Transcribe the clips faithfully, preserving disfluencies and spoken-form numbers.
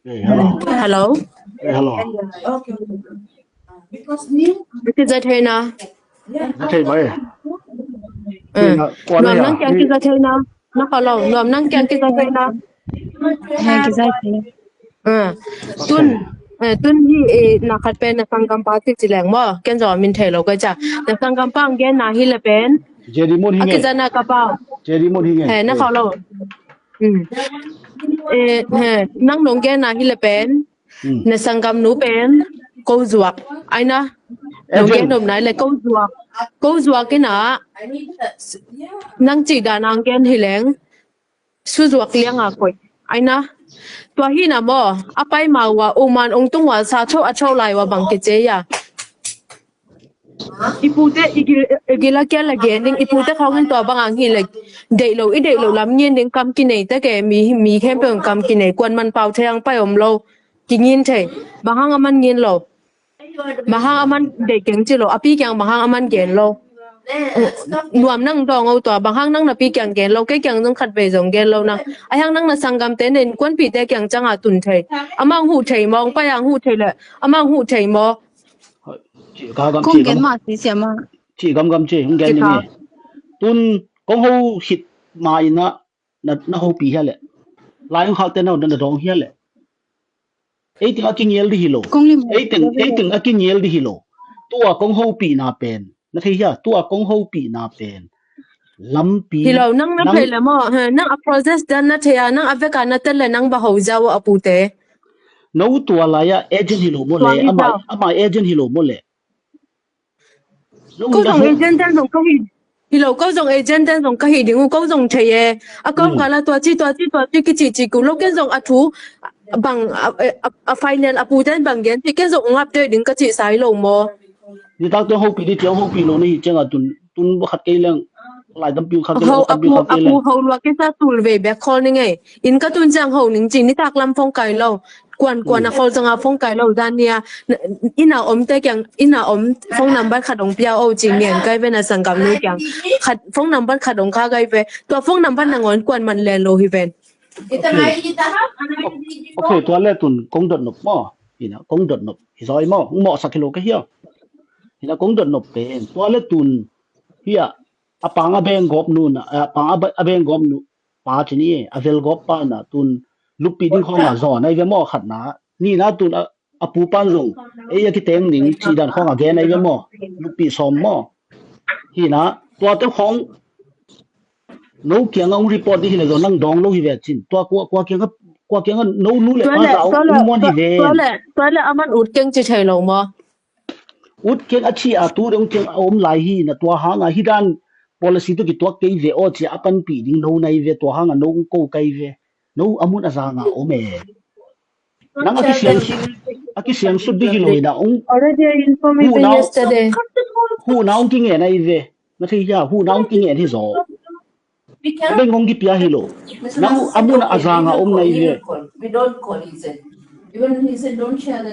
Hello. Hello. Hello. Ka kizat thei na. Ka thei mai. Nuam nang kiang kizat thei na. Na ka lo. Nuam nang kiang kizat thei na. Tun, tun hi na khat pen na sanggam pa ci ci leng maw. Ken zong min thei lo ka ca. Na sanggam pa ang gen na hi le pen. Jerry Mun hi nge. A kizat na ka pa. Jerry Mun hi nge. He, na ka lo. Nang nong gen na hi le pen. Na sanggam nu pen ko zuak ai na. Nong gen nop nai le ko zuak. Ko zuak ina nang ci dan ang gen hi leng. Su zuak liang a koih ai na. Tua hi na maw. A pai ma ua uman ong tung ua sa cho a cho lai ua bang kice ya. I pute i gil a kial a gen ding, i pute khawng in tua bang ang hi le deih lo, i deih lo lam ngin ding kam kinei te ke mi, mi khempeuh kam kinei kuan man pau thei ang pai om lo. Kingin thei. Bang hang a man ngin lo. Bang hang a man deih keng ci lo, a pi kiang bang hang a man gen lo. Nuam nang dawng o tua, bang hang nang na pi kiang gen lo, kei kiang zong khat vei zong gen lo nang. A hang nang na sanggam te nen kuan pi te kiang cang a tun thei. A mang hu thei maw, ong pai ang hu thei le, a mang hu thei maw. Ci gamgam ci, ci gamgam ci, hong gen ni. Tun kong ho hit ma ina na, na hopi hia le. Lai hong khak te na, na dong hia le. Ei ting a kingel di hi lo. Ei ting, ei ting a kingel di hi lo. Tua kong hopi na pen. Na thei hia, tua kong hopi na pen. Lampi. Hi lo, nang na thei le maw, nang a process dan na thei a, nang a vek a na tel le nang ba ho zau a pute. No tua lai a agent hi lo maw le, ama, ama agent hi lo maw le. Ko zong agent den zong ka hi. Hi lo, ko zong agent den zong ka hi ding uh, ko zong thei e. A kawm kala tua ci, tua ci, tua ci kici ci ku lo, ken zong a thu bang a, a, a final a pu den bang gen ci, ken zong ong update ding ka ci sai lo maw. Ni tak tua hopi di tia hopi lo na hi ciang a tun, tun ba khat kei leng lai tampi khat kei leng tampi khat kei leng. Ho lua kei sa tul vei bek khol ni ngei. In ka tun ciang ho ning ci ni tak lam phong kai lo. Kuan, kuan a khol zong a phong kai lo dan nia. Ina om te kiang, ina om phone number khat ong pia o ci ngen kai ven a sanggam nu kiang. Khat, phone number khat ong kha kai ve. Tua phone number nangawn kuan man len lo hi ven. Okay, tua le tun kong dot nop maw. Ina kong dot nop. Hi zoi maw. Ong maw sak hi lo ka hia. Ina kong dot nop pen. Tua le tun hia. A pang a beng gop nu na, a pang a beng gop nu. Pa ci ni, a vel gop pa na tun lupi ding khong a zon ai ve maw khat na. Ni na tun a, a pu pan zong ei a kiteng ding ci dan khong a gen ai ve maw. Lupi som maw. Hi na, tua te khong no kiang a ong report di hi le zong nang dong lo hi ve cin. Tua kua, kua kiang a, kua kiang a no nu le pa za ong, ong muan hi ve. Tua le, tua le a man ut keng ci thei lo maw. Ut keng a ci a tu dong keng a om lai hi na tua hang a hi dan policy tu kituak kei ve o ci a panpi ding no nai ve tua hang a no ong ko kai ve. No a mun a zang a om e. Nang a kisiang sut, a kisiang sut di hi lo ina ong. Already I informed you yesterday. Hu na ong kingen ai ve. Na thei hia, hu na ong kingen hi zo. Beng ong kipia hi lo. Nang a mun a zang a om nai ve.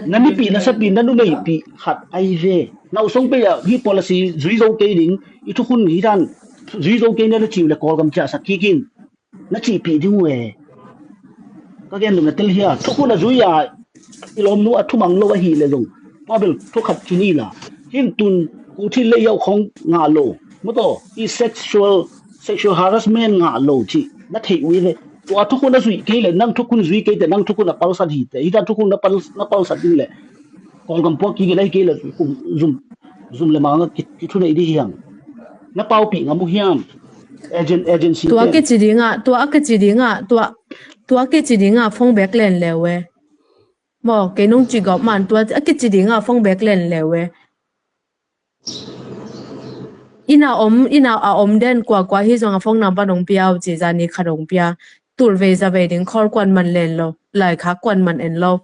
Na nipi na sapi na numei pi khat ai ve. Na usong pe ya hi policy zui zo kei ding. I thukhun hi dan zui zo kei na na ciu le Kawlgam cia sak kikin. Na cihpih ding uh e. Ka gen dum na tel hia. Thukhun a zui a i lawmnu a thumang lo ahi le zong tua bel thukhat kini la. Hin tun ku thil le yau khong ngah lo. Maw taw i sexual, sexual harassment ngah lo cih na theih uh hi le. Tua thukhun a zuih kei le nang thukhun zui kei te nang thukhun a palsat hi te. Hi dan thukhun na pal, na palsat ding le. Kawlgam puak kik in ahi kei le zum, zum le mang a ki, kithuneih dih hiam? Na paupih ngam uh hiam? Agent, agency tua kici dingah, tua a kici dingah, tua, tua kici dingah phone bek len leu e. Maw, kei nung ci gawp man, tua a kici dingah phone bek len leu e. Ina om, ina a om den kuakua hi zong a phone number nong pia uh ci zani khat nong pia. Tul vei za vei ding khol kuan man len lo, laikhak kuan man en lo.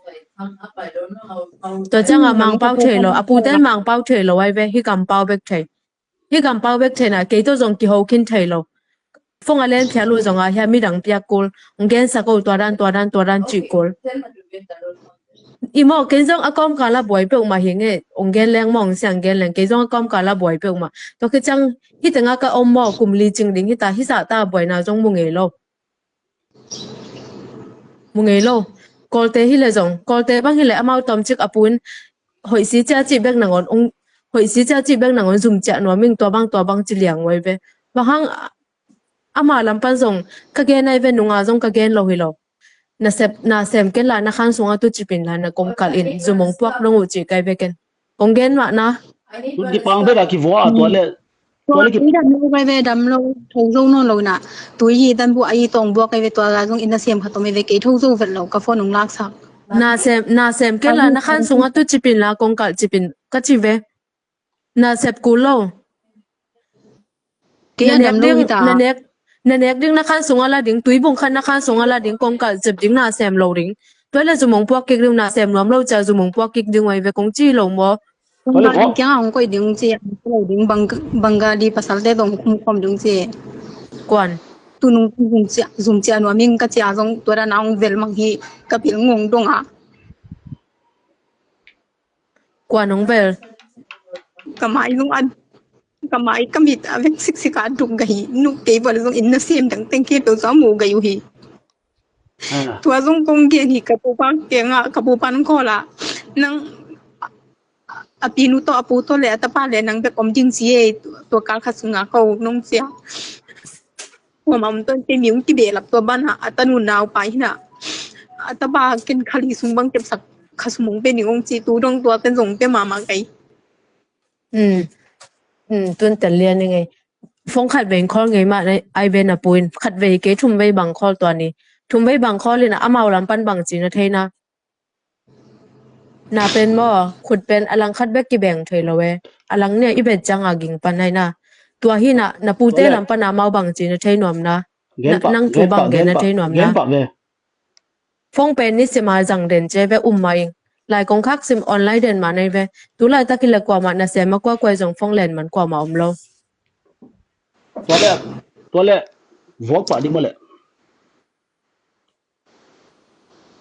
Tua ciangah mangpau thei lo, a puten mangpau thei lo ai ve, hi kampau bek thei. Hi kampau bek thei na, kei tawh zong kiho khin thei lo. Phone a len phial uh zongah hia midang piak kul, ong gensak oh tua dan, tua dan, tua dan cih kul. I maw, ken zong a kawmkal a buai peuhmah hi nge, ong gen leng maw, ong siang gen leng, kei zong a kawmkal a buai peuhmah. Tua khit ciang, hi tengah ka om maw, kum li cing ding hita, hi zahta a buaina zong mu ngei lo. Mu ngei lo. Kawlte hi le zong, Kawlte bang hi le amau tawmcik a pu in hoih si cia cih bek nangawn ong, hoih si cia cih bek nangawn zum ciah nuam ing, tua bang tua bang ci liang uai ve. Bang hang ama lam pan zong ka gen ai ve, nunga zong ka gen lo hi lo. Na sep, na sem ken la, na khan sungah tu cipin la, na kong kalh in, zum ong puak dong uh ci kai ve ken. Kong gen mah na. Tun kipang bek a kivua a tua le. Tua le ki- Tua i dam lo kai ve, dam lo, tho zo nawn lo na. Tui hi dan bu a i tawng buak kai ve, tua la zong in na sem khat om ve, kei tho zo vet lo, ka phone ong laksak. Na sem, na sem ken la, na khan sungah tu cipin la, kong kalh cipin, ka ci ve. Na sep kul lo. Kei a dam lo hi ta. Na nek, na nek ding na khan sungah la ding, tui bung khat na khan sungah la ding, kong kalh cep ding na sem lo ding. Tua le zum ong puak kik ding, na sem nuam lo cia zum ong puak kik ding uai ve, kong ci lo maw. Banggali kiangah hong koih ding ci, hong koih lo ding, Bang-, Bangali pasalte zong hong khum khawm ding ci. Kuan. Tu nung zum cia, zum cia nuam ing ka cia zong tua dan a hong vel mang hi, ka pil ngong dong a. Kuan hong vel. Ka mai zong a, ka mai ka mit a veng siksik a duk gai hi, nu kei val zong in na sem dang teng kei peuh zong mu gai uh hi. Ah. Tua zong kong gen hi ka pupa kiangah, ka pupa nang call a. Nang a pinu tawh, a pu tawh le a tapa le nang bek om ding ci e, tua kal khat sunga ko nong cia. Tua ma om ton te mi ung kibehlap tua ban ha, a tanu nau pai hina. A tapa ken khali sung bang kepsak kha sum ung pe ning ong ci, tu dong tua pen zong pe mama kai. Hmm. Hmm, tun tel lian ing ei. Phone khat vei in call ngei mah ai ve na pu in, khat vei kei thum vei bang call tua ni. Thum vei bang call in amau lam pan bang ci na thei na. Na pen maw, khut pen a lang khat bek kibeng thei lo e. A lang nia i bet ciang a ging pan ai na. Tua hi na, na pute lam pan amau bang ci na thei nuam na. Nang thu bang gen na thei nuam na. Phone pen ni sima zang den ce ve um ma ing. Lai kong khak sim online den ma nei ve. Tu laitak i le kuamah na sem a kuakuai zong phone len man kuamah om lo. Tua le, tua le, vuak pah ding maw le.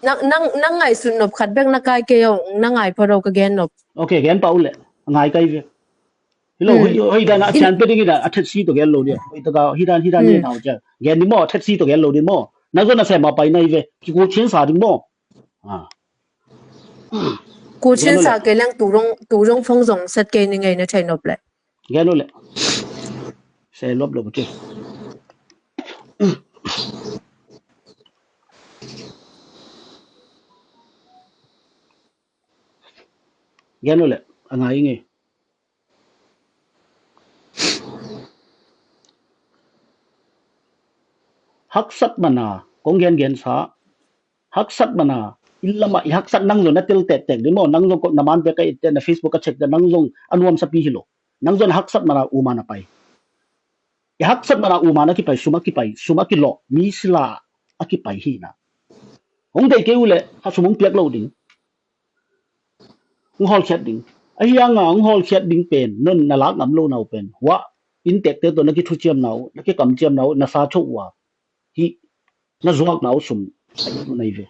Nang, nang, nang ngaihsut nop khat bek na kai kei ong, na ngai pha do ka gen nop. Ok, gen pah uh le, ngai kai ve. Hi lo, hi, hi dan a cian pe ding hi dan, a thet si to gen lo dia. Hi ta ka, hi dan, hi dan ne nau cia. Gen ni maw, a thet si to gen lo dia maw. Na zon a sem a pai nai ve. Ki ku chin sa ding maw. Ah. Ku chin sa ke leng tu rong, tu rong phone zong set ke ni ngei na thei nop le. Gen uh le. Se lop lo bu ti. Gen uh le, a ngai nge. Haksat mana, kong gen gen sa. Haksat mana, in lama, i haksat nang zong na tel tek tek ding maw, nang zong ko na man bek ka i tel na Facebook ka check da nang zong a nuam sapi hi lo. Nang zong haksat mana, u mana pai. I haksat mana, u mana kipai, suma kipai, suma kilo, mi sila a kipai hi na. Hong dei kei u le, ha sum hong piak lo ding. Hong hawlkhiat ding. Ahi hanga hong hawlkhiat ding pen, non na lak ngam lo nau pen. Hua, inntekte tawh na kithuciam nau, na kikamciam nau, na sa cho ua. Hi, na zuak nau sum, a i nai ve.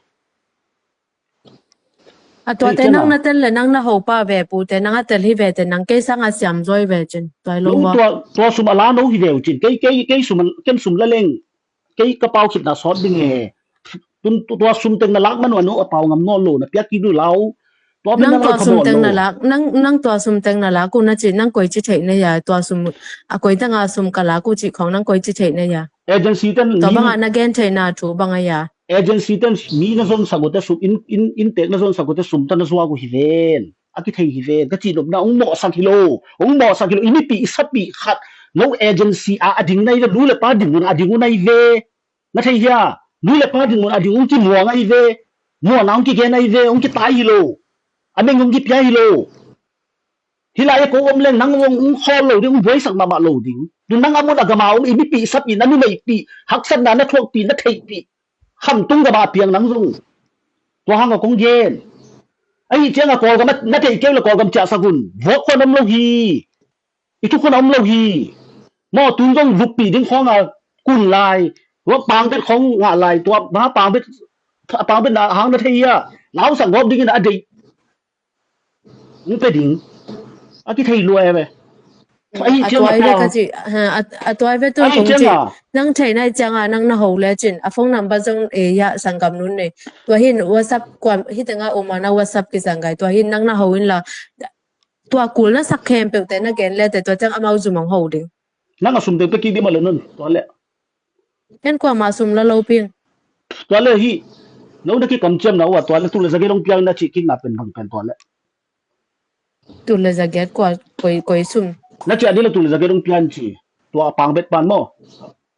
A tuate nang na tel le nang na hopa ve pute, nang a tel hi ve te, nang kei sanga siam zoi ve cin. Tua i lo maw. Tua, tua sum a la no hi ve u cin. Kei, kei, kei sum, ken sum la leng. Kei ka pau khitna sawt ding e. Tun tua sum teng na lak manu anu a pau ngam nawn lo na piak kik duh lau. Tua pen nang tua sum teng na lak, nang, nang tua sum teng na lak uh na ci, nang koi ci theih na ya, tua sum, a koi tanga sum ka lak uh ci khong nang koi ci theih na ya. Agency ten tua banga na gen theih na thu banga ya. Agency ten mi na zon sak uh te sum, in, in, inntek na zon sak uh te sum ta na zuak uh hi ven. A kithei hi ven, ka cihnopna hong mawhsak hi lo, hong mawhsak hi lo, i mipih, i sapih khat, no agency a a ding nai ve, nu le pa ding un a ding un nai ve, na thei hia, nu le pa ding un a ding hong kimuang ai ve, muana hong kigen ai ve, hong kitai hi lo, a meng hong kipia hi lo. Hi lai a ko om leng nang hong, hong khawl lo ding, hong buaisak mahmah lo ding. Tu nang a mun a gama om, i mipih, i sapih, na numeipih, haksatna na thuakpih, na theihpih. Khamtung gama piang nang zong. Tua hanga kong gen. Ahi cianga Kawlgam na theih keu le Kawlgam ciahsak un. Vuak khua om lo hi. I thu khua om lo hi. Maw tun zong luppih ding khawnga kun lai. Tua pangbet khawng ngah lai. Tua bang a pangbet, a pangbet na hang na thei hi a. Lausak gawp dingin a deih. Hong pe ding. A kithei lua e ve. Ahi a ciang a tuai ve tua ka ci, ha, a, a tuai ve tua kong ci. Nang thei nai ciang a nang na ho le cin a phone number zong e ya sanggam nun nei. Tua hin WhatsApp kuam hi teng a um a na WhatsApp ki zang gai. Tua hin nang na ho in la tua kul na sak khempeuh te na gen le te tua ciang amau zum hong ho ding. Nang a sum teng pe ki di ma le nun tua le. Ken kuama sum la lo ping. Tua le hi. No na ki kam ciam na wa tua le tu le za ge dong piang na ci kin na pen bang pen tua le. Tul le zagiat kua koi, koi sum. Na ciah ni la tul le zagiat dong pian ci. Tua a pang bet pan maw.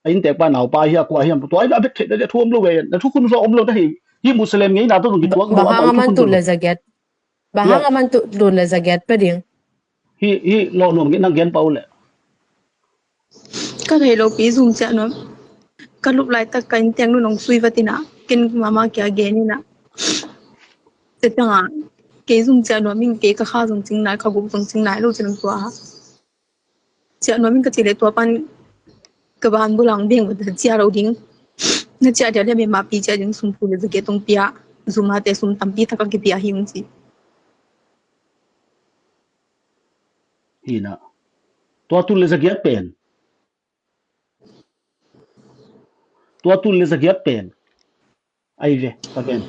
A inntek pa nau pa hi a kua hiam. Tua a bet thei na thuam lo ve. Na thukhun zo om lo na hi. Hi Muslim ngei na tu dong ki tuak lo. Bang hang a man tul le zagiat. Bang hang a man tul le zagiat pe ding. Hi, hi lo nuam ngei nang gen pau le. Ka thei lo pi zum ciah nuam. Ka lup laitak ka inntek nu nong sui va tina. Ken mama kia gen ina. Te tanga kei zum ciah nuam in kei ka kha zong cing nai, ka guk zong cing nai lo ci nang tua ha. Ciah nuam in ka ci le tua pan ka ban bulang ding va ciah lo ding. Na ciah dia le me ma pi ciah ding sum pu le zage tong pia. Zum ha te sum tampi tak a kipia hi ung ci. Hina. Tua tul le zagiat pen. Tua tul le zagiat pen. Ai ve, ka ken.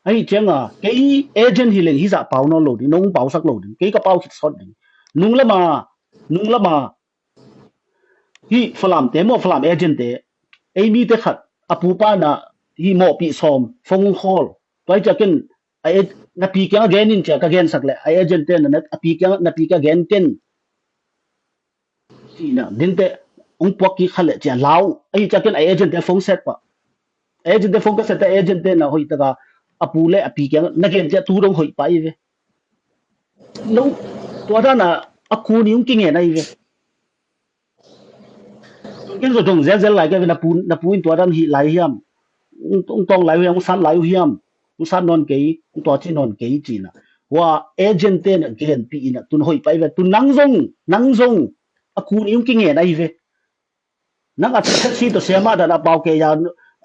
Ai cianga, kei agent hi leng hi za pau no lo ding, nong pau sak lo ding, kei ka pau khit sot ding. Nung lama, nung lama, hi Falam te, mo Falam agent te, ei mi te khat, a pu pa na, hi mo pi som, phone call. Tua ai ciakin, a ag-, na pi kiang a gen in cia ka gen sak le, a agent te na, na, a pi kiang, na pi kiang a gen ten. Cina, din te, ong puak ki kha le cia lau. Ai ciakin a agent te phone set pa. A agent te phone ka set a agent te na hoi taka, a pu le, a pi kiang, na gen cia tu dong hoi pa i ve. No, tua dana, a ku ni ong ki ngen ai ve. Ken zo dong zel zel lai ka ve na pu, na pu in tua dan hi lai hiam. Ong, ong tong lai hiam, ong sat lai hiam. Ong sat non kei, ong tua ci non kei cina. Wa agent te na gen pi ina, tun hoi pai ve, tun nang zong, nang zong. A ku ni ong ki ngen ai ve. Nang a taxi to siama dan a pau ke ya,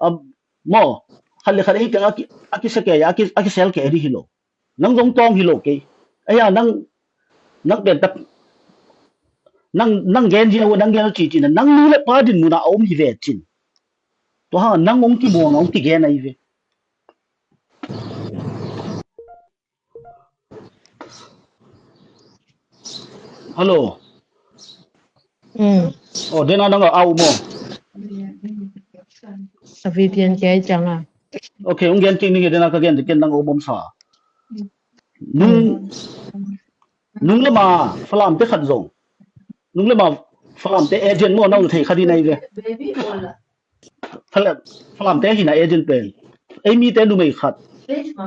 a, mo, khat le khat ei ke a ki, a ki se ke ya, a ki, a ki sel ke di hi lo. Nang zong tawng hi lo kei. Aya nang, nang pen tap, nang, nang gen zia ua, nang gen ci cin, nang nu le pa din muna a om hi ve cin. Tua hang nang ong ki muang, ong ki gen ai ve. Hello. Mm. Oh, dena nang a au mo. A V P N ke ai chang a. Okay, ong gen ting ni dena ka gen, gen nang a au bom sa. Nung, nung lama Falam te khat zong. Nung lama Falam te agent mo nau thei khat i nei ve. Falam, Falam te hina agent pen. Ei mi te numei khat.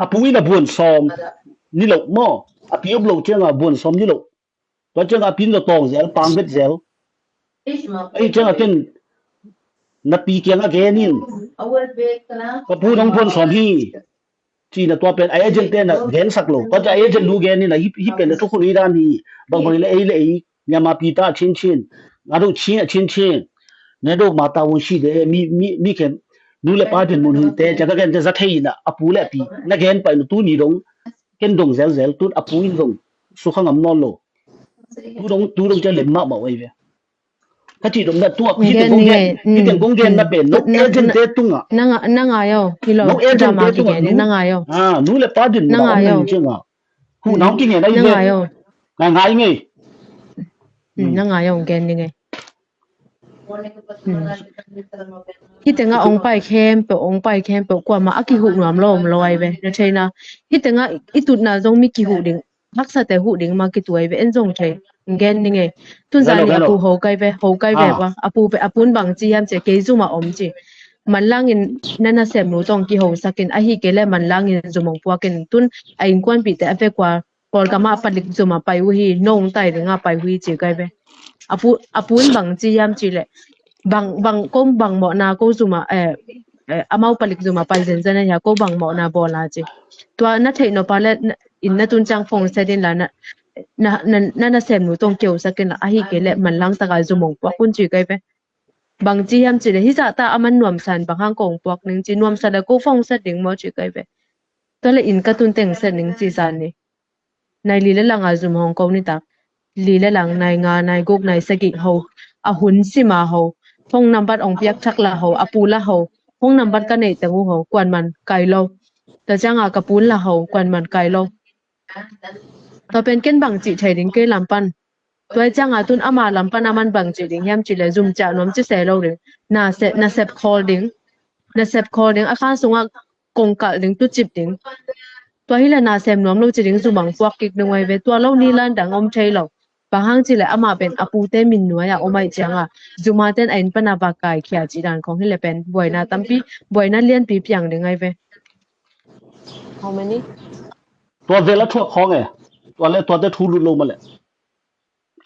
A pu in a buan som ni lo mo. A pi op lo cianga buan som ni lo. Tua cianga a pi in lo tong zel, pang vet zel. Ei cianga ken na pi kianga gen in. Ka pu nong buan som hi. Cina tua pen a agent te na gen sak lo. Tua cia agent lu gen in a hi, hi pen na thukhun i dan hi. Bang bang le ei le ei. Myanmar pi ta chin chin. Nga do chin a chin chin. Ne do ma ta won shi de mi, mi, mi ken. Nu le pa din mun hun te cia ka gen te za thei na a pu le a pi. Na gen pai na tu ni dong. Ken dong zel zel tun a pu in dong. Su khang am non lo. Tu dong, tu dong cia lem ma ma wai ve. Ka ci dong na tua hi te gong gen, hi te gong gen na pen no agent te tunga. Nanga, nanga yo. Hi lo. No agent te tunga. Nanga yo. Ah, nu le pa din na ngai yo. Hu nau ki ngen ai ve. Ngai ngai ngei. Nanga yo gen ni ngei. Hi tenga ong pai khempeuh, ong pai khempeuh kuama a kihuh nuam lo om lo ai ve. Na theina. Hi tenga i tutna zong mi kihuh ding. Haksa te huh ding ma kituai ve en zong thei. Gen ni ngei. Tun zani a pu ho kai ve, ho kai ve wa. A pu ve, a pun bang ci hiam ci kei zuma om ci. Manlangin nana sem nu tong kiho sakin ahi kei le manlangin zumong puakin tun a innkuanpih te a ve kua Kawlgama palik zuma pai uh hi, nong tai dinga pai uh hi ci kai ve. A pu, a pun bang ci hiam ci le. Bang, bang, ko bang mawhna ko zuma, eh, eh, amau palik zuma pai zenzen a hia, ko bang mawhna bawla ci. Tua na theih nop a le, na, in na tun ciang phone set in la, na, na, na, na, na sem nu tong keu sakin la, ahi kei le manlang taka zumong puak un ci kai ve. Bang ci hiam ci le, hi zah ta a man nuamsan, bang hang kong puak ning ci, nuamsa le ko phone set ding maw ci kai ve. Tua le in ka tun teng set ning ci zan ni. Nai li le langa zum hong ko ni tak. li le lang nai nga, nai guk, nai sagih ho, a hun sima ho, phone nambat ong piak thak la ho, a pu la ho, phone nambat ka neih teng uh ho, kuan man kai lo. Tua cianga ka pun la ho, kuan man kai lo. Tua pen ken bang cih thei ding kei lam pan. Tua cianga tun ama lam pan a man bang cih ding hiam cih le zum ciah nuam ci se lo ding. Na se, na sep khol ding. Na sep khol ding. A khan sunga kong kalh ding, tucip ding. Tua hi le na sem nuam lo ci ding, zum ang puak kik ding uh ai ve. Tua lo ni lan dang om thei lo. Bang hang ci le ama pen a pute min nuai a om ai cianga. Zuma ten a inn pan a va kai khia ci dan khong hi le pen. Buaina tampi, buaina lianpi piang ding ai ve. How many? Tua vela thuak khong e. Tua le tua te thu lut lo ma le.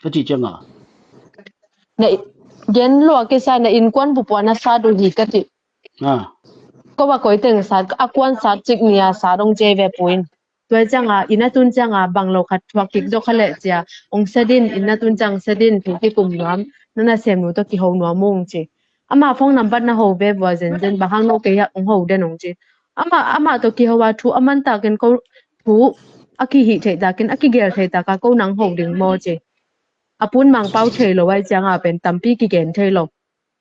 Ka ci cianga. Na i-, gen lua kisa na innkuan pupua na sat uh hi ka ci. Ah. Ko va koi teng sat, a kuan sat cik nia sat ong ce ve puin. Tua cianga, ina tun cianga, bang lo khat thuak kik dok kha le cia. Ong sedin, ina tun ciang sedin, thu kikum nuam. Nana sem nu to kiho nuam ung ci. Ama phone nambat na ho ve vua zen zen, bang hang no kei ha ong ho den ong ci. Ama, ama to kiho a thu, a man takin ko thu, a kihih thei takin, a kigel thei taka ko nang ho ding maw ci. A pun mangpau thei lo ai cianga pen tampi kigen thei lo.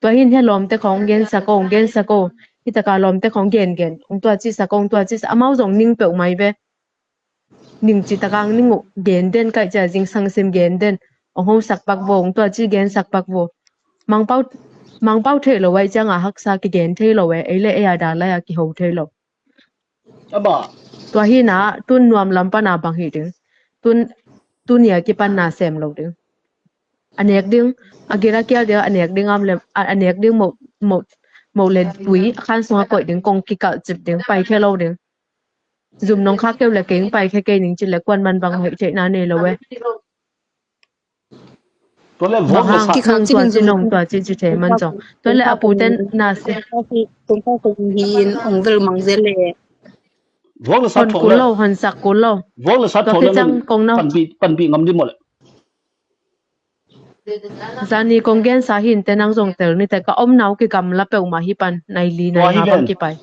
Tua hin hia lawmte khong gensak o, gensak o. Hitaka lawmte khong gen gen. Ong tua cisak o, ong tua cisak. Amau zong ning peuh mai ve. Ning citakang ning uh gen den kaih cia zingsang sim gen den. Ong hosak pak vo, ong tua ci gensak pak vo. Mangpau, mangpau thei lo ai cianga haksa kigen thei lo e. Ei le ei a da lai a kiho thei lo. Tua hina, tun nuam lam pana bang hi ding. Tun, tun ia kipan na sem lo ding. A nek ding, a gira kial ding, a nek ding am lem, a, a nek ding mo, mo, mo le tui, a khan sunga koih ding, kong kikal cip ding, pai khe lo ding. Zum nong kha keu le keng, pai khe kei ning ci le kuan man bang hei cei na nei lo e. Tua le vok le sat. Kikhang ci nong tua ci ci thei man zong. Tua le a pu ten na se. Kong kha kong hi in ong vel mang zel le. Vok le sat tho le. Hon kul lo, hon sak kul lo. Vok le sat tho le. Tua kicang kong na. Panpi, panpi ngam di mo le. Zani kong gen sa hin te nang zong tel ni te ka om nau kikam la peuh ma hi pan nai li nai nga bang kipai.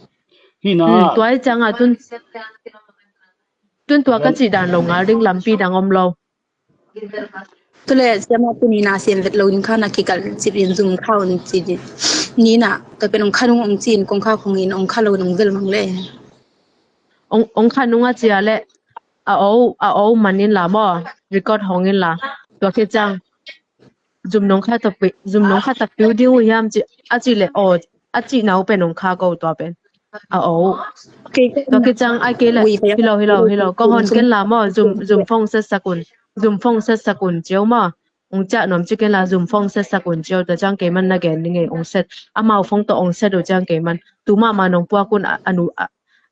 Hi na. Tua i cang a tun. Tun tua ka ci dan lo ngal ding lampi dang om lo. Tule siama tuni na siam vet lo in kha na kikal cip in zum kha un ci di. Ni na ka pen ong kha nung ong ci in kong kha khong in ong kha lo nung vel mang le. Ong, ong kha nung a cia le a o, a o man in la maw, record hong in la. Tua kicang. Zum nong kha takpi, zum nong kha takpi u ding u hiam ci, a ci le o, a ci nau pen ong kha ko tua pen. A o. Tua kicang ai kei le, hi lo, hi lo, hi lo. Kong hon ken la maw, zum, zum phone set sak un. Zum phone set sak un ciau maw. Ong ciah nuam ci ken la zum phone set sak un ciau, tua ciang kei man na gen ni ngei ong set. Amau phone to ong set u ciang kei man. Tu mama nong puak un a, a nu, a,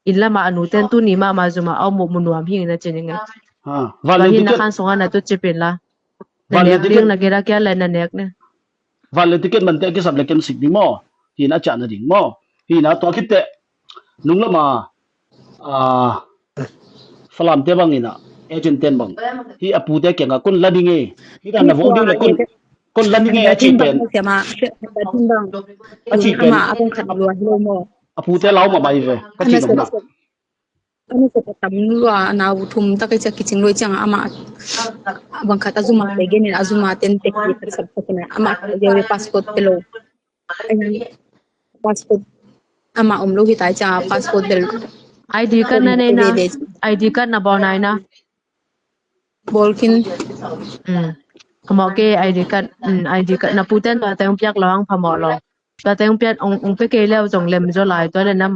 inn lama a nu ten tuni mama zuma a om mu nuam hi na ci ni ngei. Tua hi na khan sunga na tu cipin la. Na nek ding na gira kia le na nek ne. Van le ticket man te a kisap le ken sik ding maw? Hi na ciah na ding maw? Hi na tua khit teh nung lama, ah, Falam te bang ina agent ten bang hi a pu te kianga kun la ding e. Hi dan na vok ding le kun, kun la ding e a ci pen. A ci pen. A pu te lau mah mai ve. Ka ci nung na. Anu sa tam lua na u thum ta kai cia kicing lua ciang ama bang khat a zuma te genin a zuma ten tek ki sap sap na ama ka ge passport te lo. Passport ama om lo hi tai ciang passport bel. I D card na nei na. I D card na bawl nai na. Bawl kin. Phamawh kei I D card, I D card na pu ten tua teng piak lo ang phamawh lo. Tua teng piak ong pe kei leu zong lem zaw lai tua le na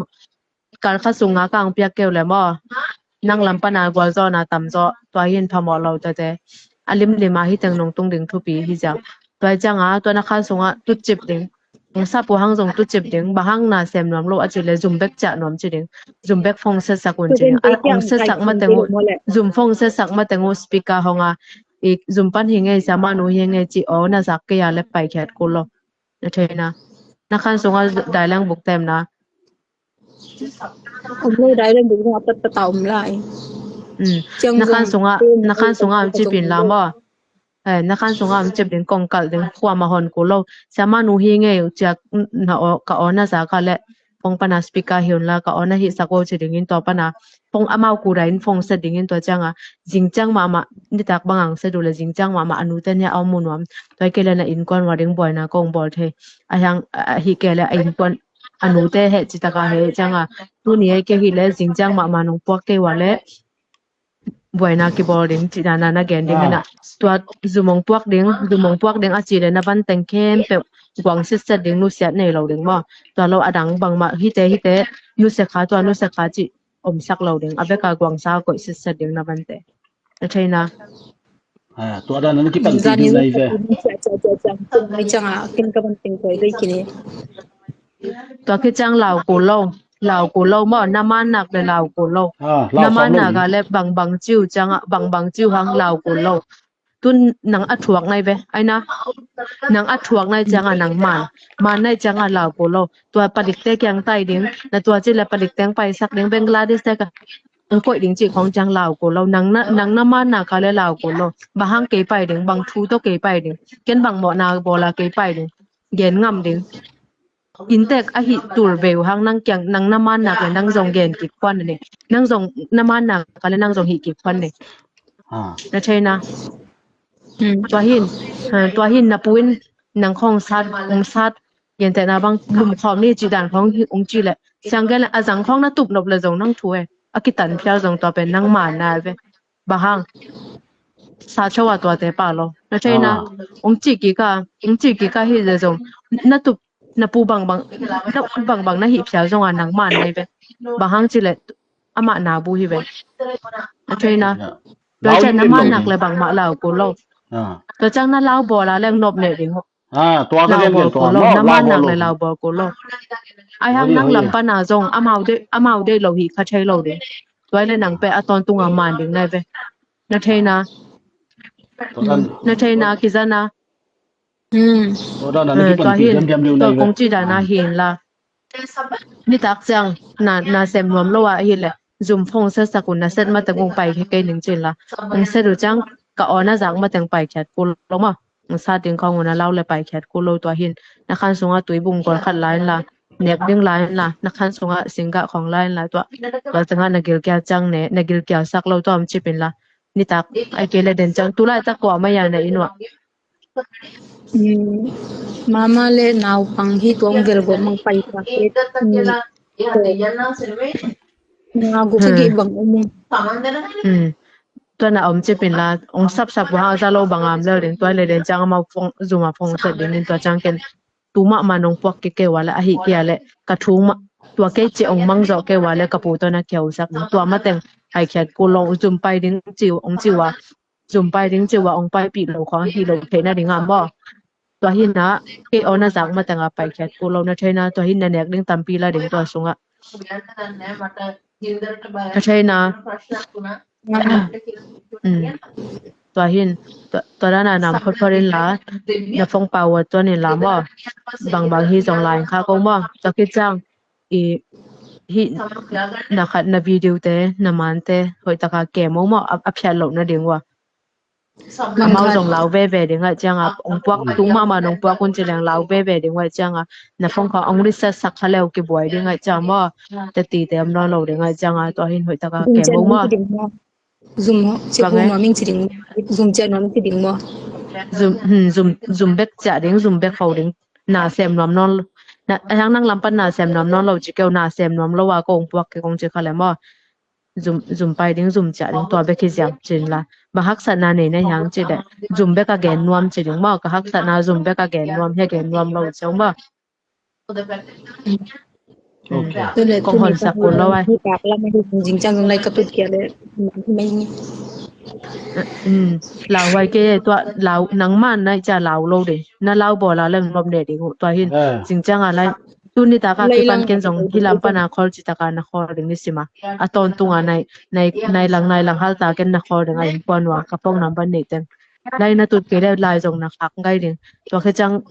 kal kha sunga ka ang piak keu le maw? Nang lam pana gualzawhna tamzaw tua hin phamawh lo tate. A limlim a hi teng nong tung ding thupi hi ziau. Tua hi cianga tua na khan sunga tutcip ding. Ong sap uh hang zong tutcip ding. Bang hang na sem nuam lo a ci le zum bek ciah nuam ci ding. Zum bek phone set sak un ci ding. Ong set sak mateng uh. Zum phone set sak mateng uh speaker honga. I zum pan hi ngei sa manu hi ngei ci aw na zak kei a le paikhiat kul lo. Na theina. Na khan sunga dailang buk temna. Om lo dai lem buk a pat pata om lai. Na khan sunga, na khan sunga om cipin la maw? Na khan sunga om cip ding kong kal ding khua ma hon ku lo. Siama nu hi ngei u ciak na o ka o na za ka le. phone pana speaker hi un la, ka on ahih sak o ci dingin tua pana phone amau kuda in phone set dingin tua cianga zingciang mahmah nitak bang ang set uh le zingciang mahmah a nute nia a om mu nuam. Tua hi kei le na innkuan ua ding buaina kong bawl thei. A hiang a hi kei le a innkuan a nute he citaka he cianga tuni he kei hi le zingciang mahmah nong puak kei ua le buaina kibawl ding cih dana na gen ding hina. Tua zumong puak ding, zumong puak ding a ci le na van teng khempeuh guang sitset ding, nusiat nei lo ding maw? Tua lo a dang bangmah hite hite nusia kha, tua nusia kha cih omsak lo ding, a beka guangsa koih sitset ding na vante. Na theina. Tua dana na kipan ti ding nai ve. Tua khit ciang lau kul lo, lau kul lo maw, na mannak le lau kul lo. Na mannak a le bangbang ciu cianga bangbang ciu hang lau kul lo. Tun nang a thuak nai ve, aina nang a thuak nai cianga nang man, man nai cianga lau kul lo. Tua palikte kiang tai ding, na tua ci le palikteng paisak ding, Bangladesh te ka ang koih ding cih khong ciang lau kul lo. Nang na, nang na mannak a le lau kul lo. Bang hang kei pai ding, bang thu to kei pai ding, ken bang mawhna bawla kei pai ding, gen ngam ding. Inntek ahi tul veu hang nang kiang, nang na mannak le nang zong gen kik khuan ne. Nang zong na mannak a le nang zong hih kik khuan ne. Na theina. Tua hin, tua hin na puin nang khong sat, ong sat, gentehna bang lum khawm ni cih dan khong hi ong ci le. Siang gen le a zang khong na tup nop le zong nang thu e. A kitan phial zong tua pen nang manna ve. Bang hang sa chawa tuate pa lo. Na theina. Ong ci kika, ong ci kika hi le zong na tup na pu bangbang, na ut bangbang na hih phial zonga nang man nai ve. Bang hang ci le amah na bu hi ve. Na theina. Tua ciang na mannak le bangmah lau kul lo. Tua ciang na lau bawla leng nop ne ding ho. Lau bawl kul lo, na mannak le lau bawl kul lo. Ai hang nang lam pana zong amau deih, amau deih lo hi kha thei lo ding. Tua le nang pe a tawntunga man ding nai ve. Na theina. Na theina kizana. Tua hin tua kong ci dana hin la. Nitak ciang na, na sem nuam lo ah hi le zum phone set sak un, na set mateng ung pai khe kei ning cin la. Ung set uh ciang ka on a zak mateng pai khiat kul lo maw. Ung sat ding khong un a lau le pai khiat kul lo tua hin. Na khan sunga tui bung gol khat la in la. Nek ding la in la. Na khan sunga singgah khong la in la tua. Tua cianga na gilkial ciang ne, na gilkial sak lo tua om cipin la. Nitak ai kei le den ciang tulai tak kua maya na in uah. Mama le naupang hi tuang vel gom mang pai ta. Na guk sagi bang umu. Tua na om cipin la ong sap sap wa za lo bang am le ding tua le den ciang amau phone zuma phone set ding in tua ciang ken tu mahmah nong puak kei kei ua le ahi kei a le ka thu mah tua kei ci ong mang zawh kei ua le ka pu tawh na kia usak ding tua mateng pai khiat kul lo zum pai ding ci ong ci ua zum pai ding ci ua ong paipih lo khong hi lo theihna ding a maw. Tua hi na kei on a zak mateng a pai khiat kul lo na theihna tua hi na nek ding tampi la ding tua sungah. Na theihna. Tua hin tua dana nam photphot in la na phone pau a tuan in la maw. Bangbang hi zong la in kha ko maw. Tua khit ciang i hi na khat na video te na man te hoih taka kem o maw a phiat loh na ding ua. Amau zong lau veve ding ah cianga ong puak tung mahmah nong puak un ci leng lau veve ding ah cianga na phone kha ong reset sak kha leu kibuai ding ah ciang maw. Teti te om nawn lo ding ah cianga tua hin hoih taka kem o maw. Zum ciah nuam ci ding maw. Zum ciah nuam ci ding maw. Zum bek ciah ding, zum bek fo ding. Na sem nuam nawn lo. Na a hiang nang lam pan na sem nuam nawn lo ci keu, na sem nuam lo a kong puak kei kong ci kha le maw. Zum pai ding, zum ciah ding tua bek hi ziam cin la. Bang haksatna nei na hiang ci le zum bek a gen nuam ci ding maw. Ka haksatna zum bek a gen nuam hi a gen nuam lo ci maw. Kong hon sak kul lo ai. Lau huai kei tua lau nang man nai cia lau lo ding. Na lau bawla leng nop ne ding uh tua hin. Zing cianga lai tuni taka kipan ken zong hi lam pana khol ci taka na khol ding ni sima. A tawntunga nai nai lang nai lang halta ken na khol ding a in puan ua ka pong nam ban nei teng. Lai na tut kei le lai zong na khak ngai ding. Tua khe ciang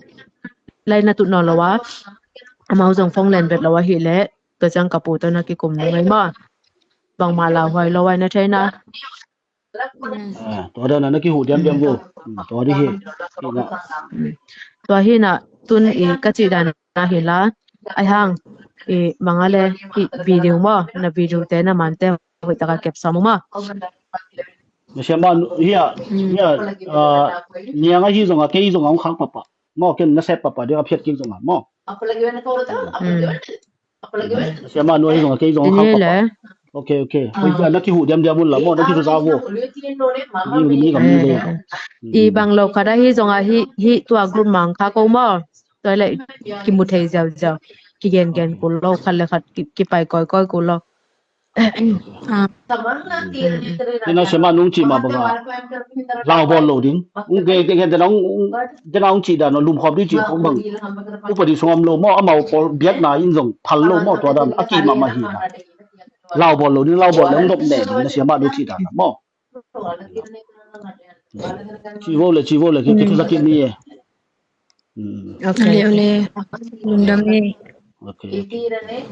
lai na tut nawn lo a amau zong phone len vet lo a hi le tua ciang ka pu tawh na kikum ni ngai maw. Bangmah lauhuai lo ai na theina. Tua dana na kihuh diamdiam vo. Tua di hi. Tua hi na tun i ka cih dana hi la ai hang. I bang a le, i video maw, na video te na mante hoih taka kep sam maw. Siamah nu, hia, hia, ah, niang ahi zonga, kei zonga hong khak papa. Maw, ken na sep papa dia a phiat kik zonga maw. Siamah nu ahi zonga kei zonga hong khak papa. Okay, okay. Hoih dia na kihuh diamdiam un la maw, na kihuh za vo. Mi, mi gam mi le. I bang lo khat ahi zonga hi, hi tua group mang kha ko maw. Tua le kimu thei ziauziau. Kigen gen kul lo, khat le khat ki, kipai koi koi kul lo. Ina siamah nung cih mah banga lau bawl lo ding. Ung gen gen dena ung, dena ung cih dan lumkhawm ding cih khong bang. Upadi sung om lo maw, amau pawl biakna in zong phal lo maw, tua dan a kih mahmah hi na. Lau bawl lo ding, lau bawl le ung dop ne ding, na siamah nung cih dan maw. Ci vo le, ci vo le, ki, ki thusa kik ni e. Okay. Ole, ole. Lungdam e. Okay, okay.